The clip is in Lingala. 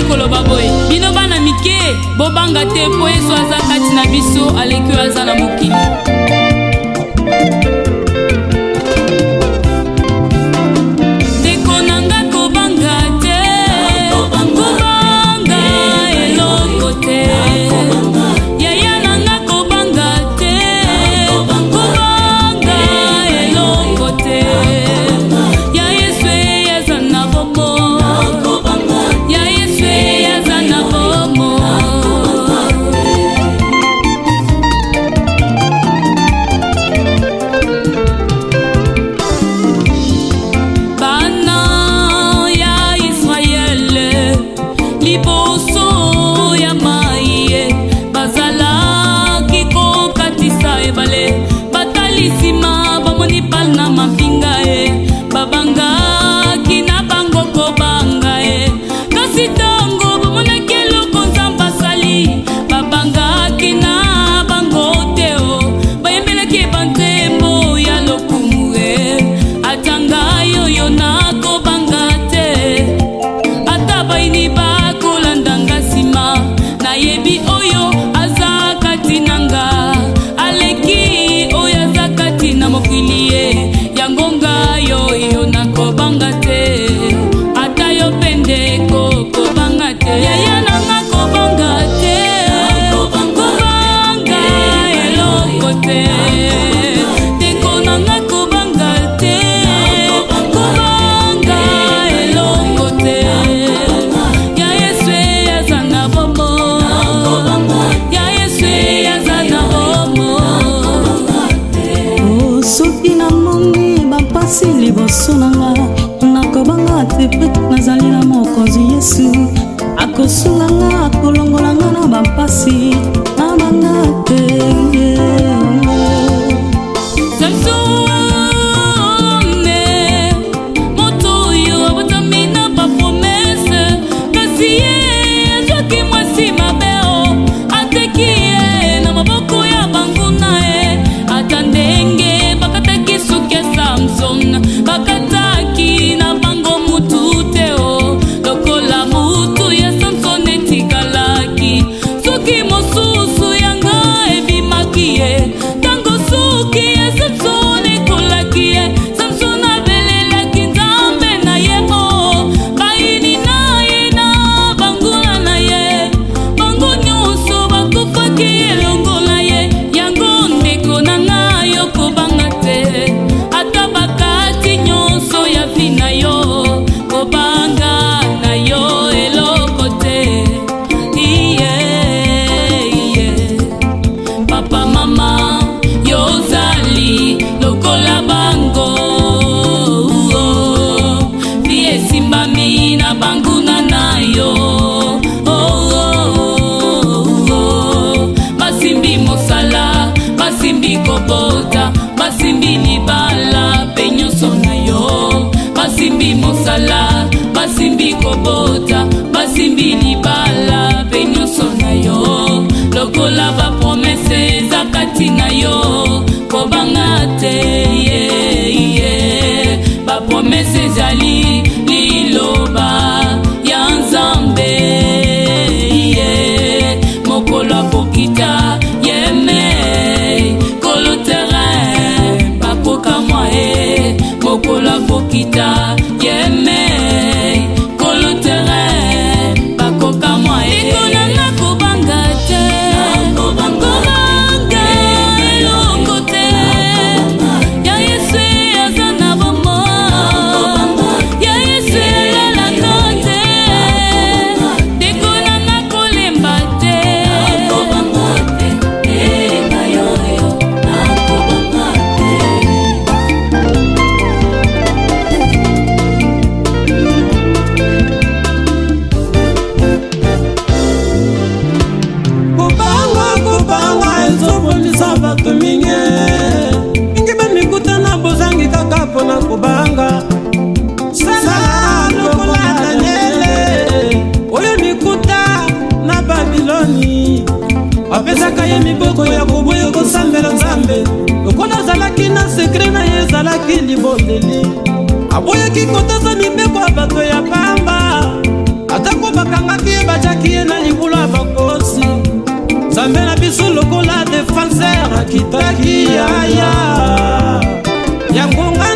Koloba boye, bino bana mike, bobanga te, mpo Yesu aza kati na biso, aleki oyo aza na mokili. Ndeko na nga, kobanga te, kobanga eloko te. Yaya na nga, kobanga te, kobanga eloko te. Ya Yesu aza na bomoi, ya Yesu aza na bomoi. Bana ya Israele liboso ya mai bazalaki kokatisa ebale. Batali nsima, bamoni pale na mampinga ye, babangaki na bango kobanga ye. Kasi ntango bamonaki eloko Nzambe asali, babangaki na bango te. O bayembelaki banzembo ya lokumu ye. Ata ngai oyo nakobanga te, ata bayini bakolanda nga nsima, nayebi oyo aza kati na nga aleki oyo aza kati na mokili ye. Yango ngai oyo nakobanga te, ata yo mpe ndeko, kobanga te. Yaya na nga, kobanga te, kobanga eloko te. Ndeko na nga, kobanga te, kobanga eloko te. Ya Yesu aza na bomoi, ya Yesu aza na bomoi. Oh, soki namoni bampasi liboso na nga, nakobanga te, mpe nazali na Mokonzi Yesu, akosunga nga, akolongola nga na bampasi, nabanga te. Samsone, moto oyo abotami na bapromesses, kasi ye azwaki mwasi mabe, o ateki ye na maboko ya banguna ye. Ata ndenge bakataki suki ya Samson, bakataki na bango mutu te. O lokola mutu ya Samson etikalaki, soki mosusu yanga ebimaki ye. Ntango suki ya Samson ekolaki ye, Samson abelelaki Nzambe na ye. O bayini na ye na banguna na ye, bango nyonso bakufaki elongo na ye. Yango ndeko na ngai, okobanga te, ata bakati nyonso ya vie na yo, kobanga na yo eloko te. Iye, iye. Papa, mama, yozali lokola bango, vie esimbami na banguna na yo. Oh. Basimbi mosala, basimbi kobota, basimbi libala mpe nyonso na yo. Basimbi mosala, basimbi kobota, basimbi libala mpe nyonso na yo. Lokola bapromesses eza kati na yo, kobanga te. Ye, bapromesses ezali liloba ya Nzambe ye. Mokolo akokita yeme kolo terrain, bakokamwa ye. Mokolo akokita yeme kolo terrain, bakokamwa ye. Ndeko na nga, kobanga te, kobanga eloko te. Ya Yesu aza na bomoi, ya Yesu elalaka te. Ndeko na nga, kolemba te. Nakobanga te, ngai oyo nakobanga te. Kobanga, kobanga ezobomisa bato mingi mingi. Bamikuta na bozangi kaka mpona kobanga. Sala lokola Daniele oyo mikuta na Babiloni bapesaka ye miboko ya koboya kosambela Nzambe. Lokola azalaki na secret na ye, ezalaki libondeli, aboyaki kotosa mibeko ya bato ya pamba, atako bakangaki ye. Nebukadnezer akitaki yaya. Yango nga